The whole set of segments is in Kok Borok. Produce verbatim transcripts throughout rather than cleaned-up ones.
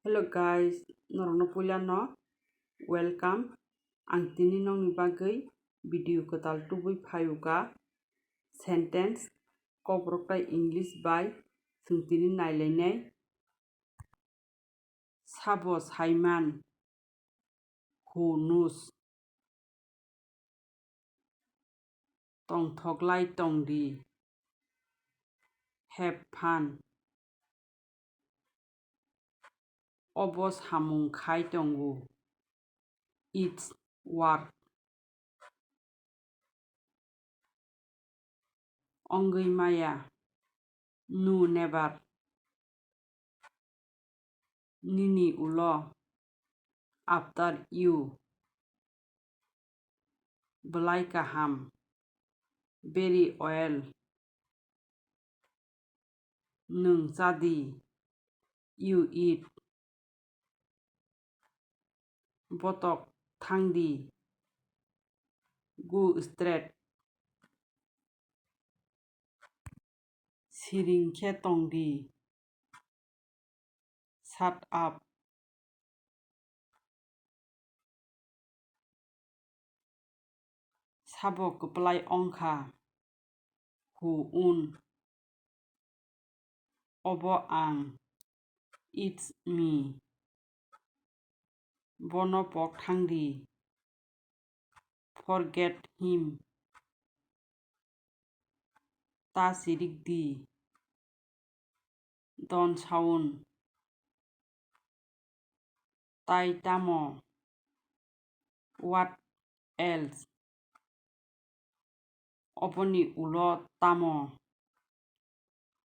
Hello guys, norokno puilano welcome. Ang tini nokni bagwi video kwtal tubui phaiuka. Sentence kokborok tai English bai chwng tini nailainai. Sabo saiman, who knows? Tongthoklai tongdi, have fun. Obo samung khai tongo, it's work. Wngwi maya, no, never. Nini ulo, after you. Belai kaham, very well. Nwng chadi, you eat. Botok thangdi, go straight. Siring khe tongdi, shut up. Sabo kwplai wngkha, who own? Obo ang, it's me. Bono pok thangdi, forget him. Ta sirikdi, don't sound. Tai tamo, what else? Oboni ulo tamo,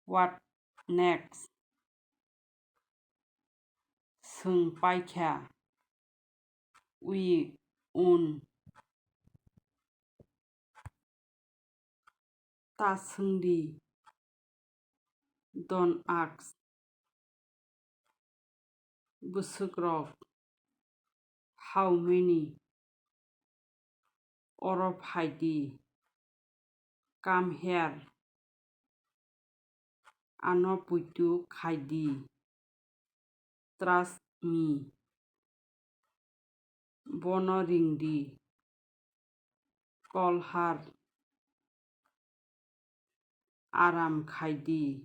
what next? Swng paikha, we own. Ta swngdi, don't ask. Bwswkrok, how many? Oro phaidi, come here. Ano puitu khaidi, trust me. Bono ringdi, call her. Aram khaidi,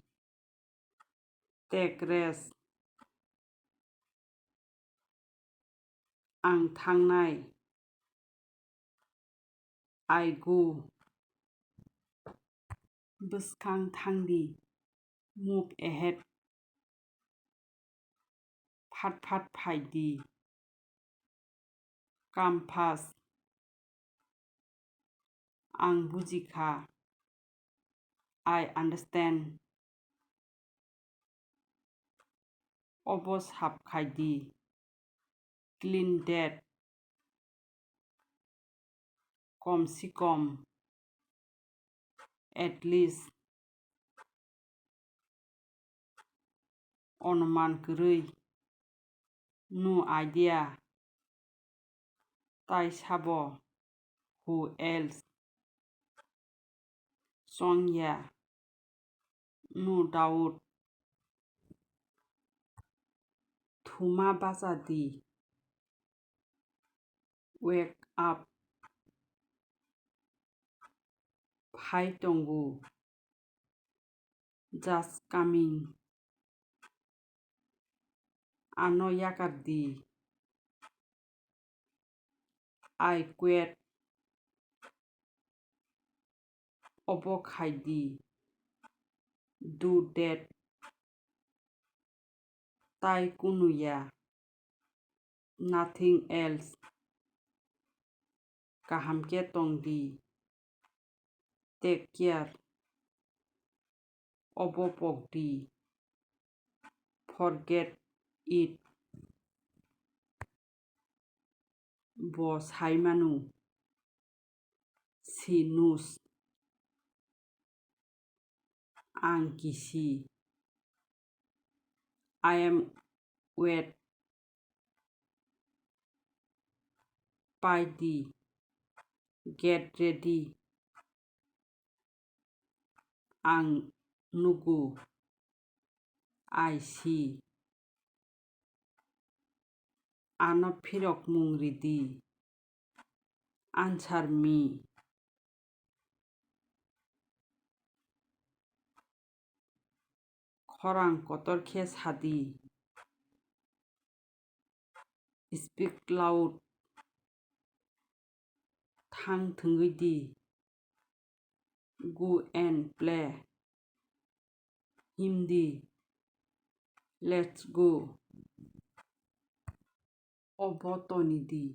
take rest. Ang thangnai, I go. Bwskang thangdi, move ahead. Phat phat phaidi, come fast. Ang bujikha, I understand. Obo sap khaidi, clean that. Kom si kom, at least. Onuman kwrwi, no idea. Tai sabo, who else? Chongya, no doubt. Thuma bacha di, wake up. Phai tongo, just coming. Ano yakar di, I quit. Obo khaidi, do that. Tai kunuya, nothing else. Kaham khe tongdi, take care. Obo pokdi, forget it. Bo sai mano, she knows. Ang kisi, I am wet. Pai di, get ready. Ang nugo, I see. Ano phirokmung ridi. Answer me. Khorang kotor khe sadi. Speak loud. Thang thwngwi di. Go and play. Himdi. Let's go. Obo tonidi.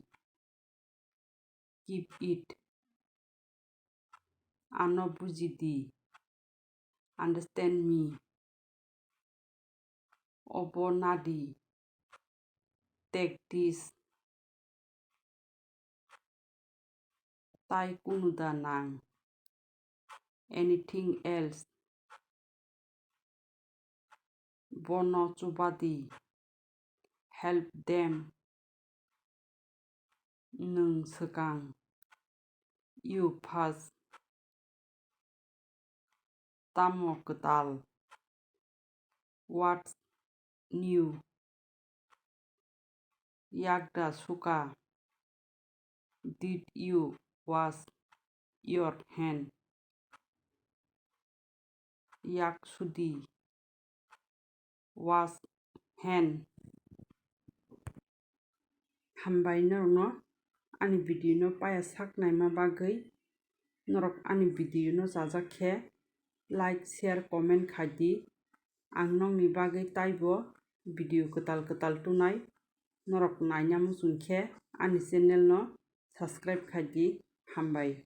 Keep it. Ano bujidi. Understand me. Obo nadi. Take this. Tai kunu da nang. Anything else? Bono chubadi. Help them. Nwng swkang. You first. Tamo kwtal? What's new? Yakda suka? Did you wash your hand? Yak sudi. Wash hand. Hambai norokno ani video no paya sak naima bagwi. Norok ani video no chajak khe like, share, comment khai di. Ang nokni bagwi taibo video kwtal kwtal tunai. Norok naina muchung khe ani channel no subscribe khai di. Hambai.